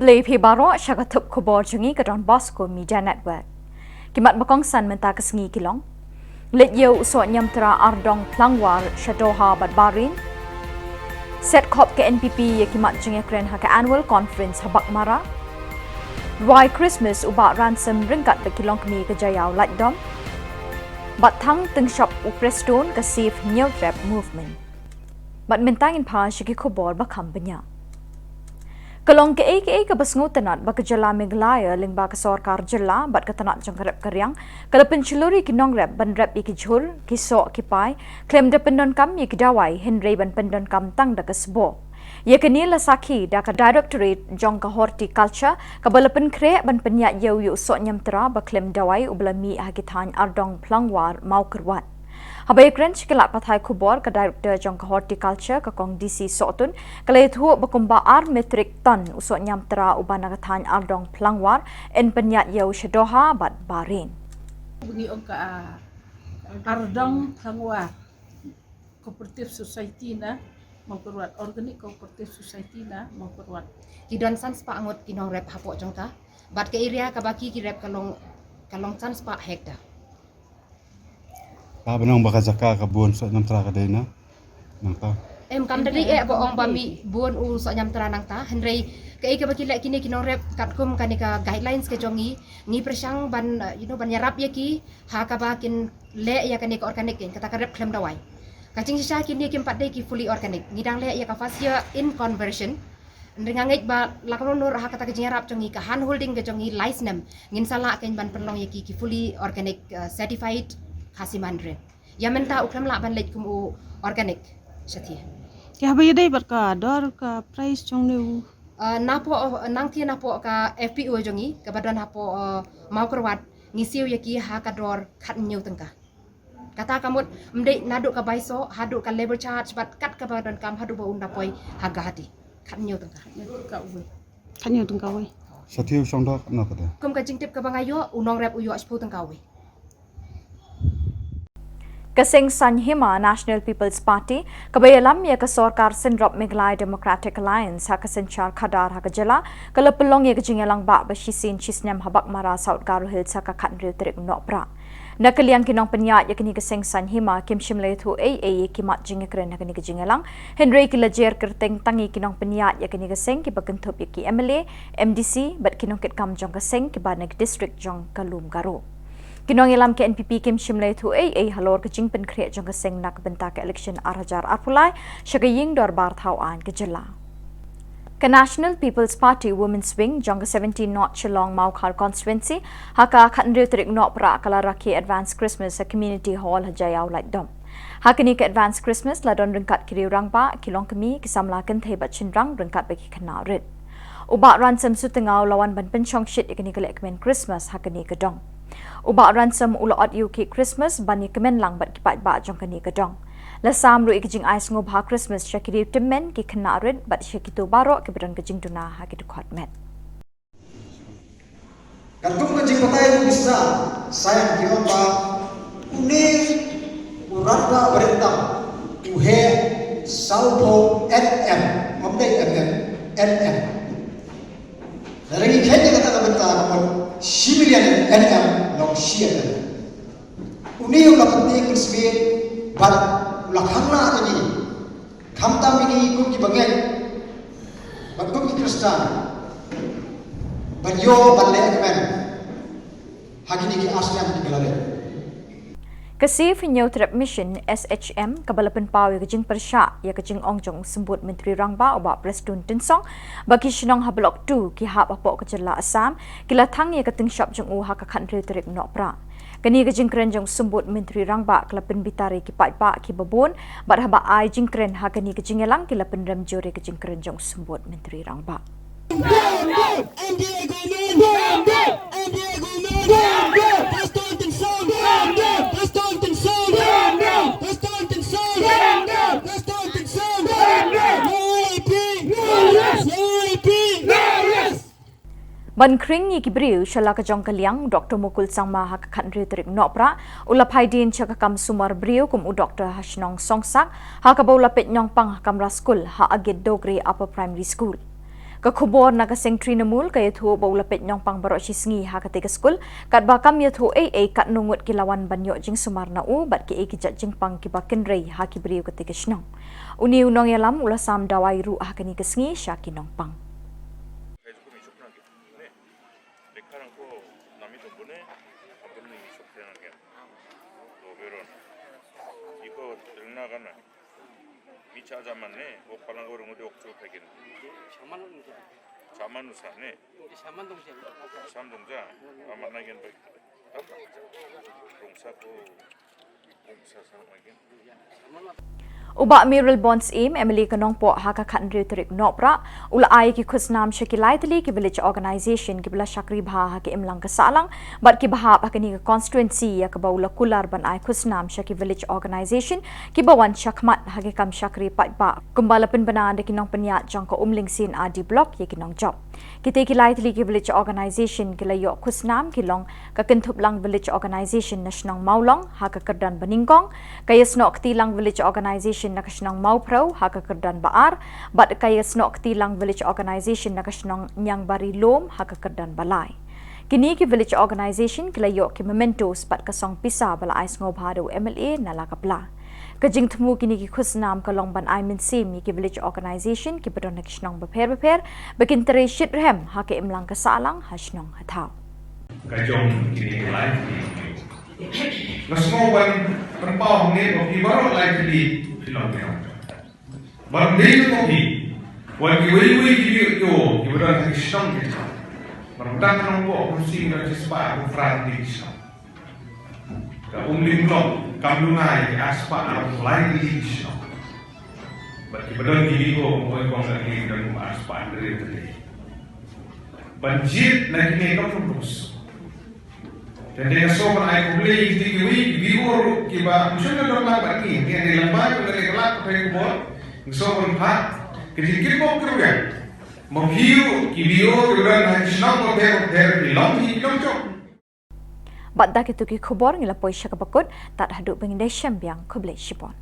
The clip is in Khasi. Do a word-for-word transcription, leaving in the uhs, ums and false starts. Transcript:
Khublei phi baroh sha ka thup khubor jong ngi ka Don Bosco Media Network. Ki mat ba kongsan mynta ka sngi ki long: Leit ïew u soh niamtra Ardong Phlangwar sha Doha bad Bahrain. Set khop ka N P P ïa ki mat jingïakren ha ka annual conference ha Baghmara. Rwai Christmas u Bah Ransom ryngkat bad ki longkmie ka Jaïaw Laitdom. Bad thang tyngshop u Prestone ka Save Hynñiewtrep Movement. Bad mynta ngin phai sha ki khubor ba kham bniah. Ka long kaei kaei kaba sngewtynnat ba ka jylla Meghalaya lyngba ka sorkar jylla bad ka tnat jong ka rep ka riang ka la pynshlur ïa ki nongrep ban rep ïa ki jhur, ki soh, ki pai khlem da pyndonkam ïa ki dawai hynrei ban pyndonkam tang da ka sboh. Ïa kane la sakhi da ka Directorate jong ka Horticulture kaba la pynkhreh ban pynïaid ïew ïa u soh niamtra ba khlem dawai uba la mih ha ki thaiñ Ardong, Phlangwar, Mawkyrwat. Haba ïakren sha ki lad pathai khubor, ka Director jong ka Horticulture, ka Kong D C Sohtun, ka la ïathuh ba kumba ar metrik ton u soh niamtra uba na ka thaiñ Ardong, Phlangwar yn pynïaid ïew sha Doha bad Bahrain. Ngi ong ka, ah, Ardong Phlangwar Cooperative Society na Mawkyrwat, Organic Cooperative Society na Mawkyrwat. Ki don san spah ngut ki nongrep hapoh jong ka. Bad ka area kaba ki, ki rep ka long, ka long san spah hektar. Ba ban ong ba ka jaka ka bun soh niamtra ka dei na nangta. Em, kam da dei eh ba ong ba mih bun u soh niamtra nangta, hynrei kaei kaba ki leh kine ki nongrep katkum kane ka guidelines ka jong ngi, ngi pyrshang ban, uh, you know, ban ïarap ïa ki ha kaba kin leh ïa kane ka organic, kata ka rep khlem dawai. Ka jingshisha kine kim pat dei ki fully organic. Ngi dang leh ïa ka first year in conversion. Hynrei nga ngeit ba la ka long nur ha kata ka jingïarap jong ngi, ka hand holding ka jong ngi lai snem, ngin sa lah kein ban pynlong ïa ki, ki fully organic, uh, certified Khasi Mandarin. Ïa mynta u khlem lah ban leit kum u organic shathie. Ïa haba ïadei bad ka dor, ka price jong ne u? Uh, napoh, uh, nangthie napoh ka F P O jong ngi kaba don hapoh, uh, Mawkyrwat, ngi siew ïa ki ha ka dor khathynñiew tyngka. Kata ka mut ym dei naduh ka bai soh haduh ka labour charge bad kat kaba donkam haduh ba un da poi ha Guwahati. Khathynñiew tyngka. Khathynñiew tyngka wei. Shathie u shong dor na kata. Kum ka jingtip kaba nga ïoh, u nongrep u ïoh shiphew tyngka wei. Ka seng Saiñ Hima National People's Party kaba ïalam ïa ka sorkar synrop Meghalaya Democratic Alliance ha ka synshar khadar ha ka jylla ka la pynlong ïa ka jingïalang bah ba shisien shisnem ha Baghmara, South Garo Hills ha ka khathynriew tarik Nohprah. Na ka liang ki nongpynïaid ïa kane ka seng Saiñ Hima kim shym la ïathuh ei ei ïa ki mat jingïakren ha kane ka jingïalang, hynrei ki la jer kyrteng tang ïa ki nongpynïaid ïa kane ka seng kiba kynthup ïa ki M L A, M D C bad ki nongkitkam jong ka seng kiba na ki district jong ka Lum Garo. Ki nongïalam ka N P P kim shym la ïathuh ei ei halor ka jingpynkhreh jong ka seng na ka bynta ka election ar hajar arphew lai sha ka ïing dorbar thaw aiñ ka jylla. Ka National People's Party Women's Wing jong ka seventeen North Shillong Mawkhar Constituency ha ka khathynriew tarik Nohprah ka la rakhe Advance Christmas ha Community Hall ha Jaïaw Laitdom. Ha kane ka Advance Christmas la don ryngkat ki riew rangbah, ki longkmie, ki samla kynthei bad shynrang ryngkat bad ki khynnah rit. U Bah Ransom Sutnga u la wan ban pynshongshit ïa kane ka lehkmen Christmas ha kane ka dong. U Bah Ransom u la ot ïa u cake Christmas ban ïakmen lang bad ki paidbah jong kane ka dong. La sam ruh ïa ka jingai sngewbha Christmas sha ki riew tymmen, ki khynnah rit bad sha kito baroh kiba don ka jingduna ha ki dkhot met. Katkum ka jingbatai u Mister Saiñ ki ong ba une u rangbah barit tam u heh sawphew N M, ym dei M M, N M. Lada ngi khet ïa kata ka bynta ka mut shi million N M long shi M M. Une u la pyntieng pynsmit bad u la khang lah ïa ngi. Khamtam ïa ngi kum ki bangeit bad kum ki Khristan ban ïoh ban leh kmen ha kine ki ar snem kiba la leit. Ka Save Hynñiewtrep Mission, S H M, kaba la pynpaw ïa ka jingpyrshah ïa ka jingong jong u Symbud Myntri Rangbah u Bah Prestone Tynsong ba ki shnong ha Block two ki hap hapoh ka jylla Assam ki la thang ïa ka tyngshop jong u ha ka khathynriew tarik Nohprah. Kane ka jingkren jong u Symbud Myntri Rangbah ka la pynbitar ïa ki paidbah kiba bun bad haba ai jingkren ha kane ka jingïalang ki la pynrem jur ïa ka jingkren jong u Symbud Myntri Rangbah. Ban khring ïa ki briew sha la ka jong ka liang, Doctor Mukul Sangma ha ka khathynriew tarik Nohprah u la phai dien sha ka kam sumar briew kum u doctor ha shnong Songsak, ha kaba u la peit nongpang ha kamra skul ha Agit Dogre Upper Primary School. Ka khubor na ka Seng Trinamool ka ïathuh ba u la peit nongpang baroh shi sngi ha katei ka skul, katba kam ïathuh ei ei katno ngut ki la wan ban ïoh jingsumar na u bad kiei ki jait jingpang kiba kynrei ha ki briew katei ka shnong. Une u nongïalam u la sam dawai ruh ha kane ka sngi sha ki nongpang. Micha jaman ne, o palang o rungu de oktu pegin. Shaman usa. Shaman usa ne. Shaman dongja. Shaman dongja. Aman na gen baik. Rungsa ko. Rungsa sama gen. U Bah Mayralborn Syiem, M L A ka Nongpoh ha ka khathynriew tarik Nohprah, u la ai ki khusnam sha ki lai tylli ki village organisation kiba la shakri bha ha ka imlang ka sahlang bad kiba hap ha kane ka constituency ïa kaba u la kular ban ai khusnam sha ki village organisation kiba wan shakhmat ha ki kam shakri paidbah kumba la pynbna da ki nongpynïaid jong ka Umling C and R D Block ïa ki nongjop. Kitei ki lai tylli ki village organisation ki la ïoh khusnam ki long ka Kynthuplang Village Organisation na shnong Mawlong ha ka kyrdan ba nyngkong, ka Ïasnohktilang Village Organisation na ka shnong Mawphrew ha ka kyrdan ba ar bad ka Ïasnohktilang Village Organisation na ka shnong Niangbari Lum ha ka kyrdan ba lai. Kine ki village organisation ki la ïoh ki mementos bad ka song pisa ba la ai sngewbha da u M L A na la ka pla. Ka jingthmu kine ki khusnam ka long ban ai mynsiem ïa ki village organisation kiba don ha ki shnong bapher bapher ba kin trei shitrhem ha ka imlang ka sahlang ha shnong ha thaw. Ka jong kine ki lai tylli. Nga sngew ban pynpaw hangne ba phi baroh lai tylli phi long phi long. Ban dei jong phi, wan kiwei kiwei ki ïoh kiba don ha ki shnong ki thaw. Ban dak nongpoh kumsi don shispah kumphra tylli ki shnong. Ka Umling Block kam duna ïa ki arspah arphew lai tylli ki shnong. Bad kiba don ki B O, mawei kong ka ki don kum arspah hynriew tylli. Ban jied na kine kam pynbus. Te nga sngew ban ai khublei ïa ki, kiwei ki B O ruh kiba ym shym la don lang bad ngi, ngi dei lang bad ngi dei ka lad ka pei khubor. Nga sngew ban phah ka jingkyrkhu kyrwiang ma phi ruh ki B O kiba don ha ki shnong bapher bapher, ki long hi ki long jong. Bad da kito ki khubor ngi la poi sha kaba kut, tad haduh ba ngin ïashem biang, khublei shibun.